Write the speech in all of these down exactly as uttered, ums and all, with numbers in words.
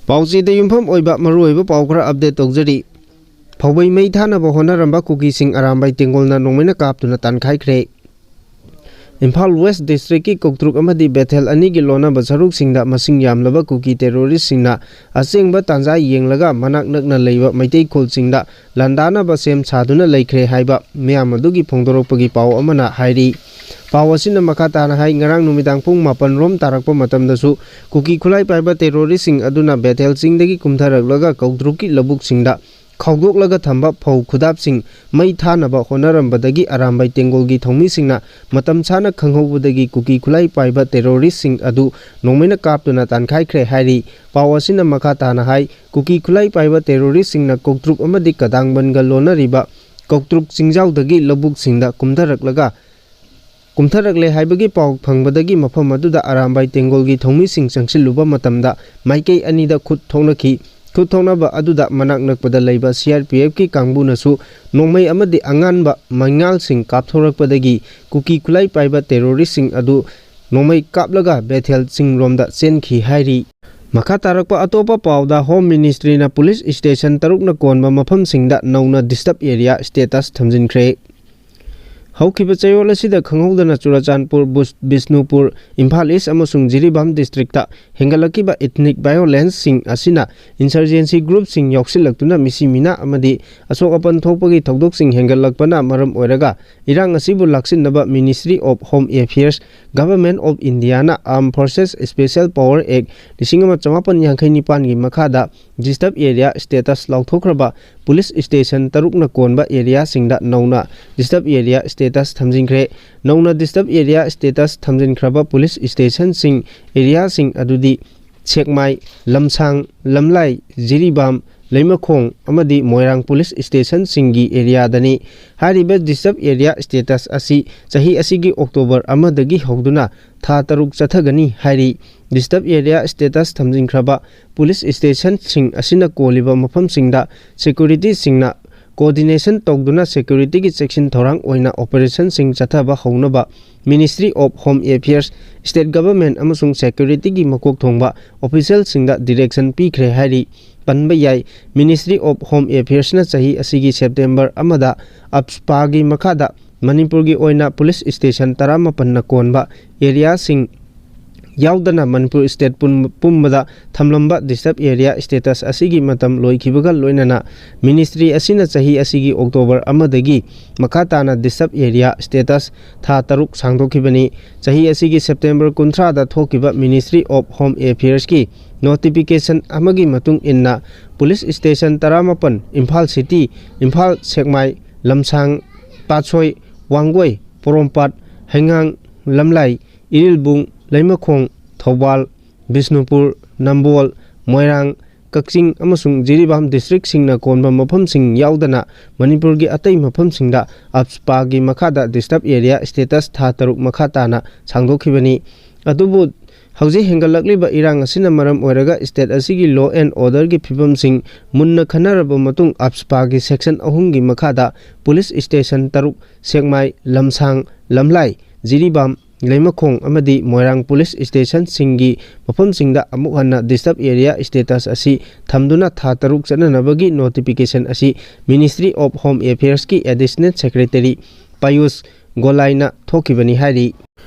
ꯄꯥꯎꯆꯦꯗ ꯌꯨꯝꯐꯝ ꯑꯣꯏꯕ ꯃꯔꯨꯑꯣꯏꯕ ꯄꯥꯎ ꯈꯔ ꯑꯞꯗꯦꯠ ꯇꯧꯖꯔꯤ꯫ ꯐꯧꯕꯩ ꯃꯩ ꯊꯥꯅꯕ ꯍꯣꯠꯅꯔꯝꯕ ꯀꯨꯀꯤꯁꯤꯡ ꯑꯔꯥꯝꯕꯥꯏ ꯇꯦꯡꯒꯣꯜꯅ ꯅꯣꯡꯃꯩꯅ ꯀꯥꯞꯇꯨꯅ ꯇꯥꯟꯈꯥꯏꯈ꯭ꯔꯦ꯫ ꯏꯝꯐꯥꯜ ꯋꯦꯁ ꯗꯤꯁꯇ꯭ꯔꯤꯛꯀꯤ ꯀꯧꯇ꯭ꯔꯨꯛ ꯑꯃꯗꯤ ꯕꯦꯊꯦꯜ ꯑꯅꯤꯒꯤ ꯂꯣꯟꯅꯕ ꯁꯔꯨꯛꯁꯤꯡꯗ ꯃꯁꯤꯡ ꯌꯥꯝꯂꯕ ꯀꯨꯀꯤ ꯇꯦꯔꯣꯔꯤꯁꯁꯤꯡꯅ ꯑꯆꯦꯡꯕ ꯇꯥꯟꯖꯥ ꯌꯦꯡꯂꯒ ꯃꯅꯥꯛ ꯅꯛꯅ ꯂꯩꯕ ꯃꯩꯇꯩ ꯈꯨꯜꯁꯤꯡꯗ ꯂꯥꯟꯗꯥꯅꯕ ꯁꯦꯝ ꯁꯥꯗꯨꯅ ꯂꯩꯈ꯭ꯔꯦ ꯍꯥꯏꯕ ꯃꯤꯌꯥꯝ ꯑꯗꯨꯒꯤ ꯐꯣꯡꯗꯣꯔꯛꯄꯒꯤ ꯄꯥꯎ ꯑꯃꯅ ꯍꯥꯏꯔꯤ꯫ ꯄꯥꯎ ꯑꯁꯤꯅ ꯃꯈꯥ ꯇꯥꯅ ꯍꯥꯏ, ꯉꯔꯥꯡ ꯅꯨꯃꯤꯗꯥꯡ ꯄꯨꯡ ꯃꯥꯄꯟ ꯔꯣꯝ ꯇꯥꯔꯛꯄ ꯃꯇꯝꯗꯁꯨ ꯀꯨꯀꯤ ꯈꯨꯠꯂꯥꯏ ꯄꯥꯏꯕ ꯇꯦꯔꯣꯔꯤꯁꯁꯤꯡ ꯑꯗꯨꯅ ꯕꯦꯊꯦꯜ ꯆꯤꯡꯗꯒꯤ ꯀꯨꯝꯊꯔꯛꯂꯒ ꯀꯧꯗ꯭ꯔꯨꯛꯀꯤ ꯂꯧꯕꯨꯛꯁꯤꯡꯗ ꯈꯥꯎꯗꯣꯛꯂꯒ ꯊꯝꯕ ꯐꯧ ꯈꯨꯗꯥꯞꯁꯤꯡ ꯃꯩ ꯊꯥꯅꯕ ꯍꯣꯠꯅꯔꯝꯕꯗꯒꯤ ꯑꯔꯥꯝꯕꯥꯏ ꯇꯦꯡꯒꯣꯜꯒꯤ ꯊꯧꯃꯤꯁꯤꯡꯅ ꯃꯇꯝ ꯆꯥꯅ ꯈꯪꯍꯧꯕꯗꯒꯤ ꯀꯨꯀꯤ ꯈꯨꯠꯂꯥꯏ ꯄꯥꯏꯕ ꯇꯦꯔꯣꯔꯤꯁꯁꯤꯡ ꯑꯗꯨ ꯅꯣꯡꯃꯩꯅ ꯀꯥꯞꯇꯨꯅ ꯇꯥꯟꯈꯥꯏꯈ꯭ꯔꯦ ꯍꯥꯏꯔꯤ꯫ ꯄꯥꯎ ꯑꯁꯤꯅ ꯃꯈꯥ ꯇꯥꯅ ꯍꯥꯏ, ꯀꯨꯀꯤ ꯈꯨꯠꯂꯥꯏ ꯄꯥꯏꯕ ꯇꯦꯔꯣꯔꯤꯁꯁꯤꯡꯅ ꯀꯧꯇ꯭ꯔꯨꯛ ꯑꯃꯗꯤ ꯀꯗꯥꯡꯕꯟꯒ ꯂꯣꯟꯅꯔꯤꯕ ꯀꯧꯇ꯭ꯔꯨꯛ ꯆꯤꯡꯖꯥꯎꯗꯒꯤ ꯂꯧꯕꯨꯛꯁꯤꯡꯗ ꯀꯨꯝꯊꯔꯛꯂꯒ ꯀꯨꯝꯊꯔꯛꯂꯦ ꯍꯥꯏꯕꯒꯤ ꯄꯥꯎ ꯐꯪꯕꯗꯒꯤ ꯃꯐꯝ ꯑꯗꯨꯗ ꯑꯔꯥꯝꯕꯥꯏ ꯇꯦꯡꯒꯣꯜꯒꯤ ꯊꯧꯃꯤꯁꯤꯡ ꯆꯪꯁꯤꯜꯂꯨꯕ ꯃꯇꯝꯗ ꯃꯥꯏꯀꯩ ꯑꯅꯤꯗ ꯈꯨꯠ ꯊꯣꯛꯅꯈꯤ꯫ ꯈꯨꯠ ꯊꯣꯛꯅꯕ ꯑꯗꯨꯗ ꯃꯅꯥꯛ ꯅꯛꯄꯗ ꯂꯩꯕ ꯁꯤ ꯑꯥꯔ ꯄꯤ ꯑꯦꯐꯀꯤ ꯀꯥꯡꯕꯨꯅꯁꯨ ꯅꯣꯡꯃꯩ ꯑꯃꯗꯤ ꯑꯉꯥꯟꯕ ꯃꯩꯉꯥꯜꯁꯤꯡ ꯀꯥꯞꯊꯣꯔꯛꯄꯗꯒꯤ ꯀꯨꯀꯤ ꯈꯨꯠꯂꯥꯏ ꯄꯥꯏꯕ ꯇꯦꯔꯣꯔꯤꯁꯁꯤꯡ ꯑꯗꯨ ꯅꯣꯡꯃꯩ ꯀꯥꯞꯂꯒ ꯕꯦꯊꯦꯜ ꯆꯤꯡꯔꯣꯝꯗ ꯆꯦꯟꯈꯤ ꯍꯥꯏꯔꯤ꯫ ꯃꯈꯥ ꯇꯥꯔꯛꯄ ꯑꯇꯣꯞꯄ ꯄꯥꯎꯗ, ꯍꯣꯝ ꯃꯤꯅꯤꯁꯇ꯭ꯔꯤꯅ ꯄꯨꯂꯤꯁ ꯁ꯭ꯇꯦꯁꯟ ꯇꯔꯨꯛꯅ ꯀꯣꯟꯕ ꯃꯐꯝꯁꯤꯡꯗ ꯅꯧꯅ ꯗꯤꯁꯇꯔꯕ ꯑꯦꯔꯤꯌꯥ ꯁ꯭ꯇꯦꯇꯁ ꯊꯝꯖꯤꯟꯈ꯭ꯔꯦ꯫ ꯍꯧꯈꯤꯕ ꯆꯌꯣꯜ ꯑꯁꯤꯗ ꯈꯪꯍꯧꯗꯅ ꯆꯨꯔꯆꯥꯟꯄꯨꯔ, ꯕꯨꯁ-, ꯕꯤꯁꯅꯨꯄꯨꯔ, ꯏꯝꯐꯥꯜ ꯏꯁ ꯑꯃꯁꯨꯡ ꯖꯤꯔꯤꯕꯥꯝ ꯗꯤꯁꯇ꯭ꯔꯤꯛꯇ ꯍꯦꯟꯒꯠꯂꯛꯈꯤꯕ ꯏꯊꯅꯤꯛ ꯚꯥꯏꯑꯣꯂꯦꯟꯁꯁꯤꯡ ꯑꯁꯤꯅ ꯏꯟꯁꯔꯖꯦꯟꯁꯤ ꯒ꯭ꯔꯨꯞꯁꯤꯡ ꯌꯥꯎꯁꯤꯜꯂꯛꯇꯨꯅ ꯃꯤꯁꯤ ꯃꯤꯅꯥ ꯑꯃꯗꯤ ꯑꯁꯣꯛ ꯑꯄꯟ ꯊꯣꯛꯄꯒꯤ ꯊꯧꯗꯣꯛꯁꯤꯡ ꯍꯦꯟꯒꯠꯂꯛꯄꯅ ꯃꯔꯝ ꯑꯣꯏꯔꯒ ꯏꯔꯥꯡ ꯑꯁꯤꯕꯨ ꯂꯥꯛꯁꯤꯟꯅꯕ Ministry of Home Affairs, Government of Indiaꯅ Armed Forces Special Power Act ꯂꯤꯁꯤꯡ ꯑꯃ ꯆꯃꯥꯄꯟ ꯌꯥꯡꯈꯩ ꯅꯤꯄꯥꯟꯒꯤ ꯃꯈꯥꯗ ꯗꯤꯁꯇꯔꯕ ꯑꯦꯔꯤꯌꯥ ꯁ꯭ꯇꯦꯇꯁ ꯂꯥꯎꯊꯣꯛꯈ꯭ꯔꯕ ꯄꯨꯂꯤꯁ ꯁ꯭ꯇꯦꯁꯟ ꯇꯔꯨꯛꯅ ꯀꯣꯟꯕ ꯑꯦꯔꯤꯌꯥꯁꯤꯡꯗ ꯅꯧꯅ ꯗꯤꯁꯇꯔꯕ ꯑꯦꯔꯤꯌꯥ ꯁ꯭ꯇꯦꯇꯁ ꯊꯝꯖꯤꯟꯈ꯭ꯔꯦ꯫ ꯅꯧꯅ ꯗꯤꯁꯇꯔꯕ ꯑꯦꯔꯤꯌꯥ ꯁ꯭ꯇꯦꯇꯁ ꯊꯝꯖꯤꯟꯈ꯭ꯔꯕ ꯄꯨꯂꯤꯁ ꯁ꯭ꯇꯦꯁꯟꯁꯤꯡ, ꯑꯦꯔꯤꯌꯥꯁꯤꯡ ꯑꯗꯨꯗꯤ ꯁꯦꯛꯃꯥꯏ, ꯂꯝꯁꯥꯡ, ꯂꯝꯂꯥꯏ, ꯖꯤꯔꯤꯕꯥꯝ, ꯂꯩꯃꯈꯣꯡ ꯑꯃꯗꯤ ꯃꯣꯏꯔꯥꯡ ꯄꯨꯂꯤꯁ ꯁ꯭ꯇꯦꯁꯟꯁꯤꯡꯒꯤ ꯑꯦꯔꯤꯌꯥꯗꯅꯤ꯫ ꯍꯥꯏꯔꯤꯕ ꯗꯤꯁꯇꯔꯕ ꯑꯦꯔꯤꯌꯥ ꯁ꯭ꯇꯦꯇꯁ ꯑꯁꯤ ꯆꯍꯤ ꯑꯁꯤꯒꯤ ꯑꯣꯛꯇꯣꯕꯔ ꯑꯃꯗꯒꯤ ꯍꯧꯗꯨꯅ ꯊꯥ ꯇꯔꯨꯛ ꯆꯠꯊꯒꯅꯤ ꯍꯥꯏꯔꯤ꯫ ꯗꯤꯁꯇꯔꯕ ꯑꯦꯔꯤꯌꯥ ꯁ꯭ꯇꯦꯇꯁ ꯊꯝꯖꯤꯟꯈ꯭ꯔꯕ ꯄꯨꯂꯤꯁ ꯁ꯭ꯇꯦꯁꯟꯁꯤꯡ ꯑꯁꯤꯅ ꯀꯣꯜꯂꯤꯕ ꯃꯐꯝꯁꯤꯡꯗ ꯁꯦꯀ꯭ꯌꯨꯔꯤꯇꯤꯁꯤꯡꯅ coordination ꯇꯧꯗꯨꯅ security ꯒꯤ ꯆꯦꯛꯁꯤꯟ ꯊꯧꯔꯥꯡ ꯑꯣꯏꯅ operation ꯁꯤꯡ ꯆꯠꯊꯕ ꯍꯧꯅꯕ Ministry of Home Affairs, State Government ꯑꯃꯁꯨꯡ security ꯒꯤ ꯃꯀꯣꯛ ꯊꯣꯡꯕ official ꯁꯤꯡꯗ direction ꯄꯤꯈ꯭ꯔꯦ ꯍꯥꯏꯔꯤ꯫ ꯄꯟꯕ ꯌꯥꯏ, Ministry of Home Affairs ꯅ ꯆꯍꯤ ꯑꯁꯤꯒꯤ September ꯑꯃꯗ AFSPA ꯒꯤ ꯃꯈꯥꯗ ꯃꯅꯤꯄꯨꯔꯒꯤ ꯑꯣꯏꯅ police station ꯇꯔꯥꯃꯥꯄꯟꯅ ꯀꯣꯟꯕ area ꯁꯤꯡ ꯌꯥꯎꯗꯅ ꯃꯅꯤꯄꯨꯔ state ꯄꯨꯝ-, ꯄꯨꯝꯕꯗ ꯊꯝꯂꯝꯕ disturb area status ꯑꯁꯤꯒꯤ ꯃꯇꯝ ꯂꯣꯏꯈꯤꯕꯒ ꯂꯣꯏꯅꯅ ministry ꯑꯁꯤꯅ ꯆꯍꯤ ꯑꯁꯤꯒꯤ October ꯑꯃꯗꯒꯤ ꯃꯈꯥ ꯇꯥꯅ disturb area status ꯊꯥ ꯇꯔꯨꯛ ꯁꯥꯡꯗꯣꯛꯈꯤꯕꯅꯤ꯫ ꯆꯍꯤ ꯑꯁꯤꯒꯤ September ꯀꯨꯟꯊ꯭ꯔꯥꯗ ꯊꯣꯛꯈꯤꯕ Ministry of Home Affairs ꯀꯤ notification ꯑꯃꯒꯤ ꯃꯇꯨꯡ ꯏꯟꯅ police station ꯇꯔꯥꯃꯥꯄꯟ, Imphal city, Imphal ꯁꯦꯛꯃꯥꯏ, ꯂꯝꯁꯥꯡ, ꯄꯥꯠꯁꯣꯏ, ꯋꯥꯡꯒꯣꯏ, ꯄꯣꯔꯣꯝꯄꯥꯠ, ꯍꯩꯉꯥꯡ, ꯂꯝꯂꯥꯏ, ꯏꯔꯤꯜꯕꯨꯡ, ꯂꯩꯃꯈꯣꯡ, ꯊꯧꯕꯥꯜ, ꯕꯤꯁꯅꯨꯄꯨꯔ, ꯅꯝꯕꯣꯜ, ꯃꯣꯏꯔꯥꯡ, ꯀꯛꯆꯤꯡ ꯑꯃꯁꯨꯡ ꯖꯤꯔꯤꯕꯥꯝ district ꯁꯤꯡꯅ ꯀꯣꯟꯕ ꯃꯐꯝꯁꯤꯡ ꯌꯥꯎꯗꯅ ꯃꯅꯤꯄꯨꯔꯒꯤ ꯑꯇꯩ ꯃꯐꯝꯁꯤꯡꯗ AFSPA ꯒꯤ ꯃꯈꯥꯗ disturb area status ꯊꯥ ꯇꯔꯨꯛ ꯃꯈꯥ ꯇꯥꯅ ꯁꯥꯡꯗꯣꯛꯈꯤꯕꯅꯤ꯫ ꯑꯗꯨꯕꯨ ꯍꯧꯖꯤꯛ ꯍꯦꯟꯒꯠꯂꯛꯂꯤꯕ ꯏꯔꯥꯡ ꯑꯁꯤꯅ ꯃꯔꯝ ꯑꯣꯏꯔꯒ state ꯑꯁꯤꯒꯤ law and order ꯒꯤ ꯐꯤꯕꯝꯁꯤꯡ ꯃꯨꯟꯅ ꯈꯟꯅꯔꯕ ꯃꯇꯨꯡ AFSPA ꯒꯤ section ꯑꯍꯨꯝꯒꯤ ꯃꯈꯥꯗ police station ꯇꯔꯨꯛ, ꯁꯦꯛꯃꯥꯏ, ꯂꯝꯁꯥꯡ, ꯂꯝꯂꯥꯏ, ꯖꯤꯔꯤꯕꯥꯝ, ꯂꯩꯃꯈꯣꯡ ꯑꯃꯗꯤ ꯃꯣꯏꯔꯥꯡ police station ꯁꯤꯡꯒꯤ ꯃꯐꯝꯁꯤꯡꯗ ꯑꯃꯨꯛ ꯍꯟꯅ disturb area status ꯑꯁꯤ ꯊꯝꯗꯨꯅ ꯊꯥ ꯇꯔꯨꯛ ꯆꯠꯅꯅꯕꯒꯤ notification ꯑꯁꯤ Ministry of Home Affairs ꯀꯤ Additional Secretary ꯄꯥꯌꯨꯁ ꯒꯣꯂꯥꯏꯅ ꯊꯣꯛꯈꯤꯕꯅꯤ ꯍꯥꯏꯔꯤ꯫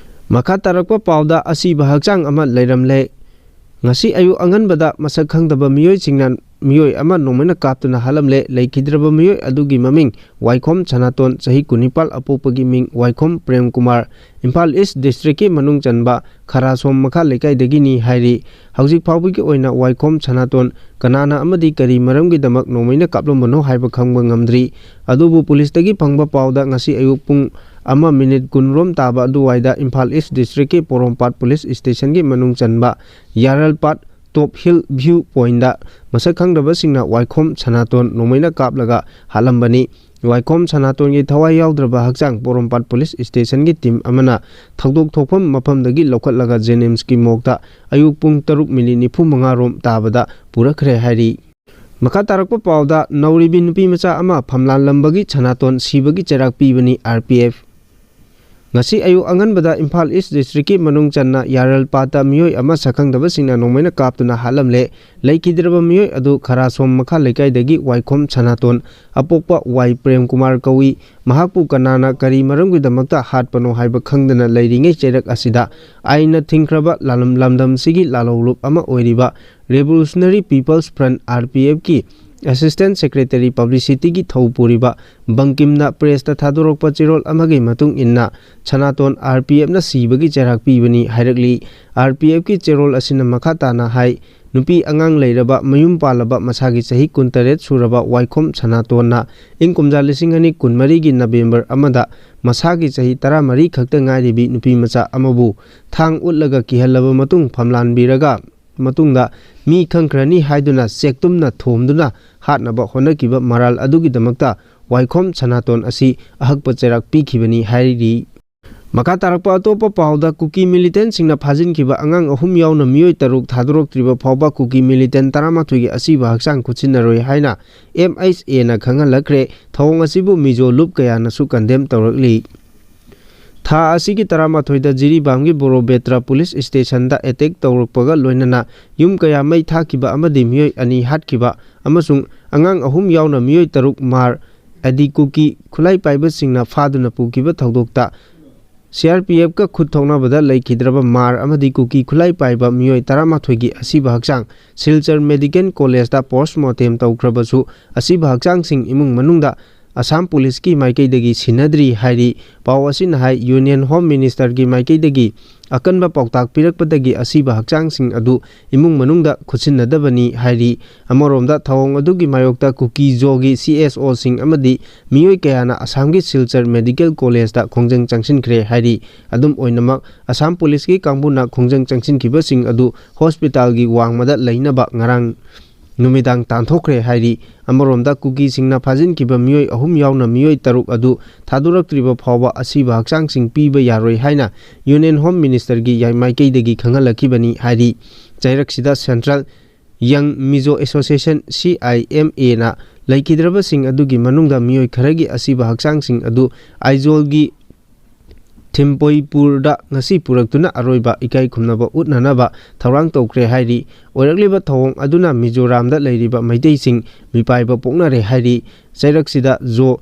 ꯃꯈꯥ ꯇꯥꯔꯛꯄ ꯄꯥꯎꯗ ꯑꯁꯤꯕ ꯍꯛꯆꯥꯡ ꯑꯃ ꯂꯩꯔꯝꯂꯦ꯫ ꯉꯁꯤ ꯑꯌꯨꯛ ꯑꯉꯟꯕꯗ ꯃꯁꯛ ꯈꯪꯗꯕ ꯃꯤꯑꯣꯏꯁꯤꯡꯅ ꯃꯤꯑꯣꯏ ꯑꯃ ꯅꯣꯡꯃꯩꯅ ꯀꯥꯞꯇꯨꯅ ꯍꯥꯠꯂꯝꯂꯦ꯫ ꯂꯩꯈꯤꯗ꯭ꯔꯕ ꯃꯤꯑꯣꯏ ꯑꯗꯨꯒꯤ ꯃꯃꯤꯡ ꯋꯥꯏꯈꯣꯝ ꯁꯅꯥꯇꯣꯟ, ꯆꯍꯤ ꯀꯨꯟꯅꯤꯄꯥꯜ, ꯑꯄꯣꯛꯄꯒꯤ ꯃꯤꯡ ꯋꯥꯏꯈꯣꯝ ꯄ꯭ꯔꯦꯝ ꯀꯨꯃꯥꯔ, ꯏꯝꯐꯥꯜ East district ꯀꯤ ꯃꯅꯨꯡ ꯆꯟꯕ ꯈꯔꯥꯁꯣꯝ ꯃꯈꯥ ꯂꯩꯀꯥꯏꯗꯒꯤꯅꯤ ꯍꯥꯏꯔꯤ꯫ ꯍꯧꯖꯤꯛ ꯐꯥꯎꯕꯒꯤ ꯑꯣꯏꯅ ꯋꯥꯏꯈꯣꯝ ꯁꯅꯥꯇꯣꯟ ꯀꯅꯥꯅ ꯑꯃꯗꯤ ꯀꯔꯤ ꯃꯔꯝꯒꯤꯗꯃꯛ ꯅꯣꯡꯃꯩꯅ ꯀꯥꯞꯂꯝꯕꯅꯣ ꯍꯥꯏꯕ ꯈꯪꯕ ꯉꯝꯗ꯭ꯔꯤ꯫ ꯑꯗꯨꯕꯨ ꯄꯨꯂꯤꯁꯇꯒꯤ ꯐꯪꯕ ꯄꯥꯎꯗ ꯉꯁꯤ ꯑꯌꯨꯛ ꯄꯨꯡ ꯑꯃ ꯃꯤꯅꯤꯠ ꯀꯨꯟꯔꯣꯝ ꯇꯥꯕ ꯑꯗꯨꯋꯥꯏꯗ ꯏꯝꯐꯥꯜ East district ꯀꯤ ꯄꯣꯔꯣꯝꯄꯥꯠ police station ꯒꯤ ꯃꯅꯨꯡ ꯆꯟꯕ ꯌꯥꯔꯜꯄꯥꯠ Top Hill View Point ꯇ ꯃꯁꯛ ꯈꯪꯗꯕꯁꯤꯡꯅ ꯋꯥꯏꯈꯣꯝ ꯁꯅꯥꯇꯣꯟ ꯅꯣꯡꯃꯩꯅ ꯀꯥꯞꯂꯒ ꯍꯥꯠꯂꯝꯕꯅꯤ꯫ ꯋꯥꯏꯈꯣꯝ ꯁꯅꯥꯇꯣꯟꯒꯤ ꯊꯋꯥꯏ ꯌꯥꯎꯗ꯭ꯔꯕ ꯍꯛꯆꯥꯡ ꯄꯣꯔꯣꯝꯄꯥꯠ police station ꯒꯤ team ꯑꯃꯅ ꯊꯧꯗꯣꯛ ꯊꯣꯛꯐꯝ ꯃꯐꯝꯗꯒꯤ ꯂꯧꯈꯠꯂꯒ JNIMS ꯀꯤ morgue ꯇ ꯑꯌꯨꯛ ꯄꯨꯡ ꯇꯔꯨꯛ ꯃꯤꯅꯤꯠ ꯅꯤꯐꯨ ꯃꯉꯥ ꯔꯣꯝ ꯇꯥꯕꯗ ꯄꯨꯔꯛꯈ꯭ꯔꯦ ꯍꯥꯏꯔꯤ꯫ ꯃꯈꯥ ꯇꯥꯔꯛꯄ ꯄꯥꯎꯗ, ꯅꯧꯔꯤꯕꯤ ꯅꯨꯄꯤ ꯃꯆꯥ ꯑꯃ ꯐꯝꯂꯥꯟꯂꯝꯕꯒꯤ ꯁꯅꯥꯇꯣꯟ ꯁꯤꯕꯒꯤ ꯆꯩꯔꯥꯛ ꯄꯤꯕꯅꯤ ꯑꯥꯔ ꯄꯤ ꯑꯦꯐ꯫ ꯉꯁꯤ ꯑꯌꯨꯛ ꯑꯉꯟꯕꯗ ꯏꯝꯐꯥꯜ ꯏꯁ ꯗꯤꯁꯇ꯭ꯔꯤꯛꯀꯤ ꯃꯅꯨꯡ ꯆꯟꯅ ꯌꯥꯔꯜꯄꯥꯠꯇ ꯃꯤꯑꯣꯏ ꯑꯃ ꯁꯛꯈꯪꯗꯕꯁꯤꯡꯅ ꯅꯣꯡꯃꯩꯅ ꯀꯥꯞꯇꯨꯅ ꯍꯥꯠꯂꯝꯂꯦ꯫ ꯂꯩꯈꯤꯗ꯭ꯔꯕ ꯃꯤꯑꯣꯏ ꯑꯗꯨ ꯈꯔꯥꯁꯣꯝ ꯃꯈꯥ ꯂꯩꯀꯥꯏꯗꯒꯤ ꯋꯥꯏꯈꯣꯝ ꯁꯅꯥꯇꯣꯟ, ꯑꯄꯣꯛꯄ ꯋꯥꯏ ꯄ꯭ꯔꯦꯝꯀꯨꯃꯥꯔ ꯀꯧꯏ꯫ ꯃꯍꯥꯛꯄꯨ ꯀꯅꯥꯅ ꯀꯔꯤ ꯃꯔꯝꯒꯤꯗꯃꯛꯇ ꯍꯥꯠꯄꯅꯣ ꯍꯥꯏꯕ ꯈꯪꯗꯅ ꯂꯩꯔꯤꯉꯩ ꯆꯩꯔꯛ ꯑꯁꯤꯗ ꯑꯥꯏꯟꯅ ꯊꯤꯡꯈ꯭ꯔꯕ ꯂꯥꯂꯝ-, ꯂꯝꯗꯝꯁꯤꯒꯤ ꯂꯥꯜꯍꯧꯂꯨꯞ ꯑꯃ ꯑꯣꯏꯔꯤꯕ Revolutionary People's Front, R P ꯑꯦꯐꯀꯤ Assistant Secretary Publicityꯒꯤ ꯊꯧ ꯄꯨꯔꯤꯕ ꯕꯪꯀꯤꯝꯅ ꯄ꯭ꯔꯦꯁꯇ ꯊꯥꯗꯣꯔꯛꯄ ꯆꯦꯔꯣꯜ ꯑꯃꯒꯤ ꯃꯇꯨꯡ ꯏꯟꯅ, ꯁꯅꯥꯇꯣꯟ ꯑꯥꯔ ꯄꯤ ꯑꯦꯐꯅ ꯁꯤꯕꯒꯤ ꯆꯩꯔꯥꯛ ꯄꯤꯕꯅꯤ ꯍꯥꯏꯔꯛꯂꯤ꯫ ꯑꯥꯔ ꯄꯤ ꯑꯦꯐꯀꯤ ꯆꯦꯔꯣꯜ ꯑꯁꯤꯅ ꯃꯈꯥ ꯇꯥꯅ ꯍꯥꯏ, ꯅꯨꯄꯤ ꯑꯉꯥꯡ ꯂꯩꯔꯕ, ꯃꯌꯨꯝ ꯄꯥꯜꯂꯕ, ꯃꯁꯥꯒꯤ ꯆꯍꯤ ꯀꯨꯟꯇꯔꯦꯠ ꯁꯨꯔꯕ ꯋꯥꯏꯈꯣꯝ ꯁꯅꯥꯇꯣꯟꯅ ꯏꯪ ꯀꯨꯝꯖꯥ ꯂꯤꯁꯤꯡ ꯑꯅꯤ ꯀꯨꯟꯃꯔꯤꯒꯤ ꯅꯕꯦꯝꯕꯔ ꯑꯃꯗ ꯃꯁꯥꯒꯤ ꯆꯍꯤ ꯇꯔꯥꯃꯔꯤ ꯈꯛꯇ ꯉꯥꯏꯔꯤꯕꯤ ꯅꯨꯄꯤ ꯃꯆꯥ ꯑꯃꯕꯨ ꯊꯥꯡ ꯎꯠꯂꯒ ꯀꯤꯍꯜꯂꯕ ꯃꯇꯨꯡ ꯐꯝꯂꯥꯟꯕꯤꯔꯒ ꯃꯇꯨꯡꯗ ꯃꯤ ꯈꯪꯈ꯭ꯔꯅꯤ ꯍꯥꯏꯗꯨꯅ ꯆꯦꯛꯇꯨꯝꯅ ꯊꯣꯝꯗꯨꯅ ꯍꯥꯠꯅꯕ ꯍꯣꯠꯅꯈꯤꯕ ꯃꯔꯥꯜ ꯑꯗꯨꯒꯤꯗꯃꯛꯇ ꯋꯥꯏꯈꯣꯝ ꯁꯅꯥꯇꯣꯟ ꯑꯁꯤ ꯑꯍꯛꯄ ꯆꯩꯔꯥꯛ ꯄꯤꯈꯤꯕꯅꯤ ꯍꯥꯏꯔꯤ꯫ ꯃꯈꯥ ꯇꯥꯔꯛꯄ ꯑꯇꯣꯞꯄ ꯄꯥꯎꯗ, ꯀꯨꯀꯤ ꯃꯤꯂꯤꯇꯦꯟꯁꯤꯡꯅ ꯐꯥꯖꯤꯟꯈꯤꯕ ꯑꯉꯥꯡ ꯑꯍꯨꯝ ꯌꯥꯎꯅ ꯃꯤꯑꯣꯏ ꯇꯔꯨꯛ ꯊꯥꯗꯣꯔꯛꯇ꯭ꯔꯤꯕ ꯐꯥꯎꯕ ꯀꯨꯀꯤ ꯃꯤꯂꯤꯇꯦꯟ ꯇꯔꯥꯃꯥꯊꯣꯏꯒꯤ ꯑꯁꯤꯕ ꯍꯛꯆꯥꯡ ꯈꯨꯠꯁꯤꯟꯅꯔꯣꯏ ꯍꯥꯏꯅ ꯑꯦꯝ ꯑꯩꯆ ꯑꯦꯅ ꯈꯪꯍꯜꯂꯛꯈ꯭ꯔꯦ꯫ ꯊꯧꯑꯣꯡ ꯑꯁꯤꯕꯨ ꯃꯤꯖꯣ ꯂꯨꯞ ꯀꯌꯥꯅꯁꯨ ꯀꯟꯗꯦꯝ ꯇꯧꯔꯛꯂꯤ꯫ ꯊꯥ ꯑꯁꯤꯒꯤ ꯇꯔꯥꯃꯥꯊꯣꯏꯗ ꯖꯤꯔꯤꯕꯥꯝꯒꯤ ꯕꯣꯔꯣꯕꯦꯇ꯭ꯔꯥ ꯄꯨꯂꯤꯁ ꯁ꯭ꯇꯦꯁꯟꯗ ꯑꯦꯇꯦꯛ ꯇꯧꯔꯛꯄꯒ ꯂꯣꯏꯅꯅ ꯌꯨꯝ ꯀꯌꯥ ꯃꯩ ꯊꯥꯈꯤꯕ ꯑꯃꯗꯤ ꯃꯤꯑꯣꯏ ꯑꯅꯤ ꯍꯥꯠꯈꯤꯕ ꯑꯃꯁꯨꯡ ꯑꯉꯥꯡ ꯑꯍꯨꯝ ꯌꯥꯎꯅ ꯃꯤꯑꯣꯏ ꯇꯔꯨꯛ ꯃꯥꯔ ꯑꯗꯤ ꯀꯨꯀꯤ ꯈꯨꯠꯂꯥꯏ ꯄꯥꯏꯕꯁꯤꯡꯅ ꯐꯥꯗꯨꯅ ꯄꯨꯈꯤꯕ ꯊꯧꯗꯣꯛꯇ ꯁꯤ ꯑꯥꯔ ꯄꯤ ꯑꯦꯐꯀ ꯈꯨꯠ ꯊꯣꯛꯅꯕꯗ ꯂꯩꯈꯤꯗ꯭ꯔꯕ ꯃꯥꯔ ꯑꯃꯗꯤ ꯀꯨꯀꯤ ꯈꯨꯠꯂꯥꯏ ꯄꯥꯏꯕ ꯃꯤꯑꯣꯏ ꯇꯔꯥꯃꯥꯊꯣꯏꯒꯤ ꯑꯁꯤꯕ ꯍꯛꯆꯥꯡ ꯁꯤꯜꯆꯔ ꯃꯦꯗꯤꯀꯦꯜ ꯀꯣꯂꯦꯖꯇ ꯄꯣꯁꯃꯣꯔꯇꯦꯝ ꯇꯧꯈ꯭ꯔꯕꯁꯨ, ꯑꯁꯤꯕ ꯍꯛꯆꯥꯡꯁꯤꯡ ꯏꯃꯨꯡ ꯃꯅꯨꯡꯗ ꯑꯁꯥꯝ ꯄꯨꯂꯤꯁꯀꯤ ꯃꯥꯏꯀꯩꯗꯒꯤ ꯁꯤꯟꯅꯗ꯭ꯔꯤ ꯍꯥꯏꯔꯤ꯫ ꯄꯥꯎ ꯑꯁꯤꯅ ꯍꯥꯏ, ꯌꯨꯅꯤꯌꯟ ꯍꯣꯝ ꯃꯤꯅꯤꯁꯇꯔꯒꯤ ꯃꯥꯏꯀꯩꯗꯒꯤ ꯑꯀꯟꯕ ꯄꯥꯎꯇꯥꯛ ꯄꯤꯔꯛꯄꯗꯒꯤ ꯑꯁꯤꯕ ꯍꯛꯆꯥꯡꯁꯤꯡ ꯑꯗꯨ ꯏꯃꯨꯡ ꯃꯅꯨꯡꯗ ꯈꯨꯠꯁꯤꯟꯅꯗꯕꯅꯤ ꯍꯥꯏꯔꯤ꯫ ꯑꯃꯔꯣꯝꯗ, ꯊꯧꯑꯣꯡ ꯑꯗꯨꯒꯤ ꯃꯥꯌꯣꯛꯇ ꯀꯨꯀꯤ ꯖꯣꯒꯤ ꯁꯤ ꯑꯦꯁ ꯑꯣꯁꯤꯡ ꯑꯃꯗꯤ ꯃꯤꯑꯣꯏ ꯀꯌꯥꯅ ꯑꯁꯥꯝꯒꯤ ꯁꯤꯜꯆꯔ ꯃꯦꯗꯤꯀꯦꯜ ꯀꯣꯂꯦꯖꯇ ꯈꯣꯡꯖꯪ ꯆꯪꯁꯤꯟꯈ꯭ꯔꯦ ꯍꯥꯏꯔꯤ꯫ ꯑꯗꯨꯝ ꯑꯣꯏꯅꯃꯛ, ꯑꯁꯥꯝ ꯄꯨꯂꯤꯁꯀꯤ ꯀꯥꯡꯕꯨꯅ ꯈꯣꯡꯖꯪ ꯆꯪꯁꯤꯟꯈꯤꯕꯁꯤꯡ ꯑꯗꯨ ꯍꯣꯁꯄꯤꯇꯥꯜꯒꯤ ꯋꯥꯡꯃꯗ ꯂꯩꯅꯕ ꯉꯔꯥꯡ ꯅꯨꯃꯤꯗꯥꯡ ꯇꯥꯟꯊꯣꯛꯈ꯭ꯔꯦ ꯍꯥꯏꯔꯤ꯫ ꯑꯃꯔꯣꯝꯗ, ꯀꯨꯀꯤꯁꯤꯡꯅ ꯐꯥꯖꯤꯟꯈꯤꯕ ꯃꯤꯑꯣꯏ ꯑꯍꯨꯝ ꯌꯥꯎꯅ ꯃꯤꯑꯣꯏ ꯇꯔꯨꯛ ꯑꯗꯨ ꯊꯥꯗꯣꯔꯛꯇ꯭ꯔꯤꯕ ꯐꯥꯎꯕ ꯑꯁꯤꯕ ꯍꯛꯆꯥꯡꯁꯤꯡ ꯄꯤꯕ ꯌꯥꯔꯣꯏ ꯍꯥꯏꯅ ꯌꯨꯅꯤꯌꯟ ꯍꯣꯝ ꯃꯤꯅꯤꯁꯇꯔꯒꯤ ꯌꯥꯏ-, ꯃꯥꯏꯀꯩꯗꯒꯤ ꯈꯪꯍꯜꯂꯛꯈꯤꯕꯅꯤ ꯍꯥꯏꯔꯤ꯫ ꯆꯩꯔꯛꯁꯤꯗ central Young Mizo Association, C I M A ꯅ ꯂꯩꯈꯤꯗ꯭ꯔꯕꯁꯤꯡ ꯑꯗꯨꯒꯤ ꯃꯅꯨꯡꯗ ꯃꯤꯑꯣꯏ ꯈꯔꯒꯤ ꯑꯁꯤꯕ ꯍꯛꯆꯥꯡꯁꯤꯡ ꯑꯗꯨ ꯑꯥꯏꯖꯣꯜꯒꯤ ꯊꯤꯝꯄꯣꯏꯄꯨꯔꯗ ꯉꯁꯤ ꯄꯨꯔꯛꯇꯨꯅ ꯑꯔꯣꯏꯕ ꯏꯀꯥꯏ ꯈꯨꯝꯅꯕ ꯎꯠꯅꯅꯕ ꯊꯧꯔꯥꯡ ꯇꯧꯈ꯭ꯔꯦ ꯍꯥꯏꯔꯤ꯫ ꯑꯣꯏꯔꯛꯂꯤꯕ ꯊꯧꯑꯣꯡ ꯑꯗꯨꯅ ꯃꯤꯖꯣꯔꯥꯝꯗ ꯂꯩꯔꯤꯕ ꯃꯩꯇꯩꯁꯤꯡ ꯃꯤꯄꯥꯏꯕ ꯄꯣꯛꯅꯔꯦ ꯍꯥꯏꯔꯤ꯫ ꯆꯩꯔꯛꯁꯤꯗ ꯖꯣ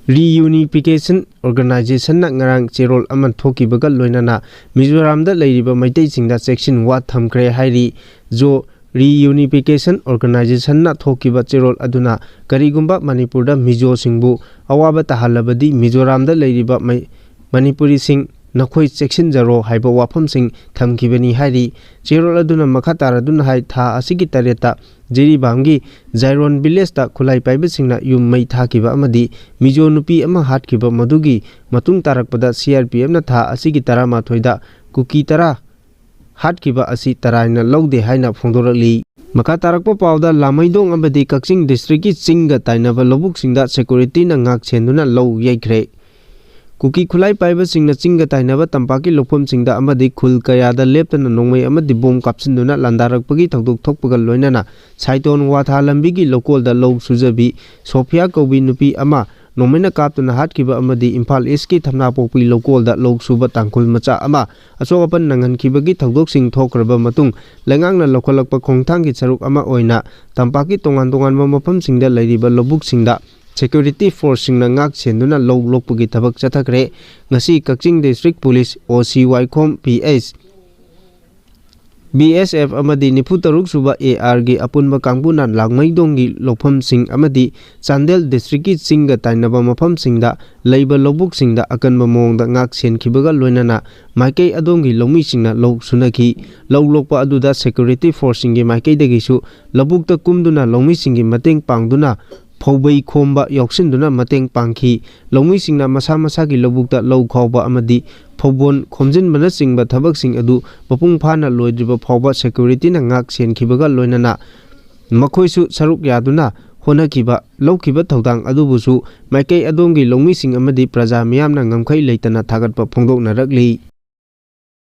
ꯔꯤꯌꯨꯅꯤꯐꯤꯀꯦꯁꯟ ꯑꯣꯔꯒꯅꯥꯏꯖꯦꯁꯟꯅ ꯉꯔꯥꯡ ꯆꯦꯔꯣꯜ ꯑꯃ ꯊꯣꯛꯈꯤꯕꯒ ꯂꯣꯏꯅꯅ ꯃꯤꯖꯣꯔꯥꯝꯗ ꯂꯩꯔꯤꯕ ꯃꯩꯇꯩꯁꯤꯡꯗ ꯆꯦꯛꯁꯤꯟ ꯋꯥ ꯊꯝꯈ꯭ꯔꯦ ꯍꯥꯏꯔꯤ꯫ ꯖꯣ ꯔꯤꯌꯨꯅꯤꯐꯤꯀꯦꯁꯟ ꯑꯣꯔꯒꯅꯥꯏꯖꯦꯁꯟꯅ ꯊꯣꯛꯈꯤꯕ ꯆꯦꯔꯣꯜ ꯑꯗꯨꯅ ꯀꯔꯤꯒꯨꯝꯕ ꯃꯅꯤꯄꯨꯔꯗ ꯃꯤꯖꯣꯁꯤꯡꯕꯨ ꯑꯋꯥꯕ ꯇꯥꯍꯜꯂꯕꯗꯤ ꯃꯤꯖꯣꯔꯥꯝꯗ ꯂꯩꯔꯤꯕ ꯃꯩ-, ꯃꯅꯤꯄꯨꯔꯤꯁꯤꯡ ꯅꯈꯣꯏ ꯆꯦꯛꯁꯤꯟꯖꯔꯣ ꯍꯥꯏꯕ ꯋꯥꯐꯝꯁꯤꯡ ꯊꯝꯈꯤꯕꯅꯤ ꯍꯥꯏꯔꯤ꯫ ꯆꯦꯔꯣꯜ ꯑꯗꯨꯅ ꯃꯈꯥ ꯇꯥꯔꯗꯨꯅ ꯍꯥꯏ, ꯊꯥ ꯑꯁꯤꯒꯤ ꯇꯔꯦꯠꯇ ꯖꯤꯔꯤꯕꯥꯝꯒꯤ ꯖꯥꯏꯔꯣꯟ ꯚꯤꯂꯦꯖꯇ ꯈꯨꯠꯂꯥꯏ ꯄꯥꯏꯕꯁꯤꯡꯅ ꯌꯨꯝ ꯃꯩ ꯊꯥꯈꯤꯕ ꯑꯃꯗꯤ ꯃꯤꯖꯣ ꯅꯨꯄꯤ ꯑꯃ ꯍꯥꯠꯈꯤꯕ ꯃꯗꯨꯒꯤ ꯃꯇꯨꯡ ꯇꯥꯔꯛꯄꯗ ꯁꯤ ꯑꯥꯔ ꯄꯤ ꯑꯦꯐꯅ ꯊꯥ ꯑꯁꯤꯒꯤ ꯇꯔꯥꯃꯥꯊꯣꯏꯗ ꯀꯨꯀꯤ ꯇꯔꯥ ꯍꯥꯠꯈꯤꯕ ꯑꯁꯤ ꯇꯔꯥꯏꯅ ꯂꯧꯗꯦ ꯍꯥꯏꯅ ꯐꯣꯡꯗꯣꯔꯛꯂꯤ꯫ ꯃꯈꯥ ꯇꯥꯔꯛꯄ ꯄꯥꯎꯗ, ꯂꯥꯃꯩꯗꯣꯡ ꯑꯃꯗꯤ ꯀꯛꯆꯤꯡ ꯗꯤꯁꯇ꯭ꯔꯤꯛꯀꯤ ꯆꯤꯡꯒ ꯇꯥꯏꯅꯕ ꯂꯧꯕꯨꯛꯁꯤꯡꯗ ꯁꯦꯀ꯭ꯌꯨꯔꯤꯇꯤꯅ ꯉꯥꯛ ꯁꯦꯟꯗꯨꯅ ꯂꯧ ꯌꯩꯈ꯭ꯔꯦ꯫ ꯀꯨꯀꯤ ꯈꯨꯠꯂꯥꯏ ꯄꯥꯏꯕꯁꯤꯡꯅ ꯆꯤꯡꯒ ꯇꯥꯏꯅꯕ ꯇꯝꯄꯥꯛꯀꯤ ꯂꯧꯐꯝꯁꯤꯡꯗ ꯑꯃꯗꯤ ꯈꯨꯜ ꯀꯌꯥꯗ ꯂꯦꯞꯇꯅ ꯅꯣꯡꯃꯩ ꯑꯃꯗꯤ ꯕꯣꯝ ꯀꯥꯞꯁꯤꯟꯗꯨꯅ ꯂꯥꯟꯗꯥꯔꯛꯄꯒꯤ ꯊꯧꯗꯣꯛ ꯊꯣꯛꯄꯒ ꯂꯣꯏꯅꯅ ꯁꯥꯏꯇꯣꯟ ꯋꯥꯊꯥ ꯂꯝꯕꯤꯒꯤ ꯂꯧꯀꯣꯜꯗ ꯂꯧ ꯁꯨꯖꯕꯤ ꯁꯣꯐꯤꯌꯥ ꯀꯧꯕꯤ ꯅꯨꯄꯤ ꯑꯃ ꯅꯣꯡꯃꯩꯅ ꯀꯥꯞꯇꯨꯅ ꯍꯥꯠꯈꯤꯕ ꯑꯃꯗꯤ ꯏꯝꯐꯥꯜ ꯏꯁꯀꯤ ꯊꯝꯅꯥꯄꯣꯛꯄꯤ ꯂꯧꯀꯣꯜꯗ ꯂꯧ ꯁꯨꯕ ꯇꯥꯡꯈꯨꯜ ꯃꯆꯥ ꯑꯃ ꯑꯁꯣꯛ ꯑꯄꯟ ꯅꯪꯍꯟꯈꯤꯕꯒꯤ ꯊꯧꯗꯣꯛꯁꯤꯡ ꯊꯣꯛꯈ꯭ꯔꯕ ꯃꯇꯨꯡ ꯂꯩꯉꯥꯛꯅ ꯂꯧꯈꯠꯂꯛꯄ ꯈꯣꯡꯊꯥꯡꯒꯤ ꯁꯔꯨꯛ ꯑꯃ ꯑꯣꯏꯅ ꯇꯝꯄꯥꯛꯀꯤ ꯇꯣꯉꯥꯟ ꯇꯣꯉꯥꯟꯕ ꯃꯐꯝꯁꯤꯡꯗ ꯂꯩꯔꯤꯕ ꯂꯧꯕꯨꯛꯁꯤꯡꯗ ꯁꯦꯀ꯭ꯌꯨꯔꯤꯇꯤ ꯐꯣꯔꯁꯁꯤꯡꯅ ꯉꯥꯛ ꯁꯦꯟꯗꯨꯅ ꯂꯧ ꯂꯣꯛꯄꯒꯤ ꯊꯕꯛ ꯆꯠꯊꯈ꯭ꯔꯦ꯫ ꯉꯁꯤ ꯀꯛꯆꯤꯡ ꯗꯤꯁꯇ꯭ꯔꯤꯛ ꯄꯨꯂꯤꯁ ꯑꯣ ꯁꯤ ꯋꯥꯏꯈꯣꯝ, ꯄꯤ ꯑꯦꯁ, ꯕꯤ ꯑꯦꯁ ꯑꯦꯐ ꯑꯃꯗꯤ ꯅꯤꯐꯨ ꯇꯔꯨꯛ ꯁꯨꯕ ꯑꯦ ꯑꯥꯔꯒꯤ ꯑꯄꯨꯟꯕ ꯀꯥꯡꯕꯨꯅ ꯂꯥꯡꯃꯩꯗꯣꯡꯒꯤ ꯂꯧꯐꯝꯁꯤꯡ ꯑꯃꯗꯤ ꯆꯥꯟꯗꯦꯜ ꯗꯤꯁꯇ꯭ꯔꯤꯛꯀꯤ ꯆꯤꯡꯒ ꯇꯥꯏꯅꯕ ꯃꯐꯝꯁꯤꯡꯗ ꯂꯩꯕ ꯂꯧꯕꯨꯛꯁꯤꯡꯗ ꯑꯀꯟꯕ ꯃꯑꯣꯡꯗ ꯉꯥꯛ ꯁꯦꯟꯈꯤꯕꯒ ꯂꯣꯏꯅꯅ ꯃꯥꯏꯀꯩ ꯑꯗꯣꯝꯒꯤ ꯂꯧꯃꯤꯁꯤꯡꯅ ꯂꯧ ꯁꯨꯅꯈꯤ꯫ ꯂꯧ ꯂꯣꯛꯄ ꯑꯗꯨꯗ ꯁꯦꯀ꯭ꯌꯨꯔꯤꯇꯤ ꯐꯣꯔꯁꯁꯤꯡꯒꯤ ꯃꯥꯏꯀꯩꯗꯒꯤꯁꯨ ꯂꯧꯕꯨꯛꯇ ꯀꯨꯝꯗꯨꯅ ꯂꯧꯃꯤꯁꯤꯡꯒꯤ ꯃꯇꯦꯡ ꯄꯥꯡꯗꯨꯅ ꯐꯧꯕꯩ ꯈꯣꯝꯕ ꯌꯥꯎꯁꯤꯟꯗꯨꯅ ꯃꯇꯦꯡ ꯄꯥꯡꯈꯤ꯫ ꯂꯧꯃꯤꯁꯤꯡꯅ ꯃꯁꯥ ꯃꯁꯥꯒꯤ ꯂꯧꯕꯨꯛꯇ ꯂꯧ ꯈꯥꯎꯕ ꯑꯃꯗꯤ ꯐꯧꯕꯣꯟ ꯈꯣꯝꯖꯤꯟꯕꯅꯆꯤꯡꯕ ꯊꯕꯛꯁꯤꯡ ꯑꯗꯨ ꯃꯄꯨꯡ ꯐꯥꯅ ꯂꯣꯏꯗ꯭ꯔꯤꯕ ꯐꯥꯎꯕ ꯁꯦꯀ꯭ꯌꯨꯔꯤꯇꯤꯅ ꯉꯥꯛ ꯁꯦꯟꯈꯤꯕꯒ ꯂꯣꯏꯅꯅ ꯃꯈꯣꯏꯁꯨ ꯁꯔꯨꯛ ꯌꯥꯗꯨꯅ ꯍꯣꯠꯅꯈꯤꯕ, ꯂꯧꯈꯤꯕ ꯊꯧꯗꯥꯡ ꯑꯗꯨꯕꯨꯁꯨ ꯃꯥꯏꯀꯩ ꯑꯗꯣꯝꯒꯤ ꯂꯧꯃꯤꯁꯤꯡ ꯑꯃꯗꯤ ꯄ꯭ꯔꯖꯥ ꯃꯤꯌꯥꯝꯅ ꯉꯝꯈꯩ ꯂꯩꯇꯅ ꯊꯥꯒꯠꯄ ꯐꯣꯡꯗꯣꯛꯅꯔꯛꯂꯤ꯫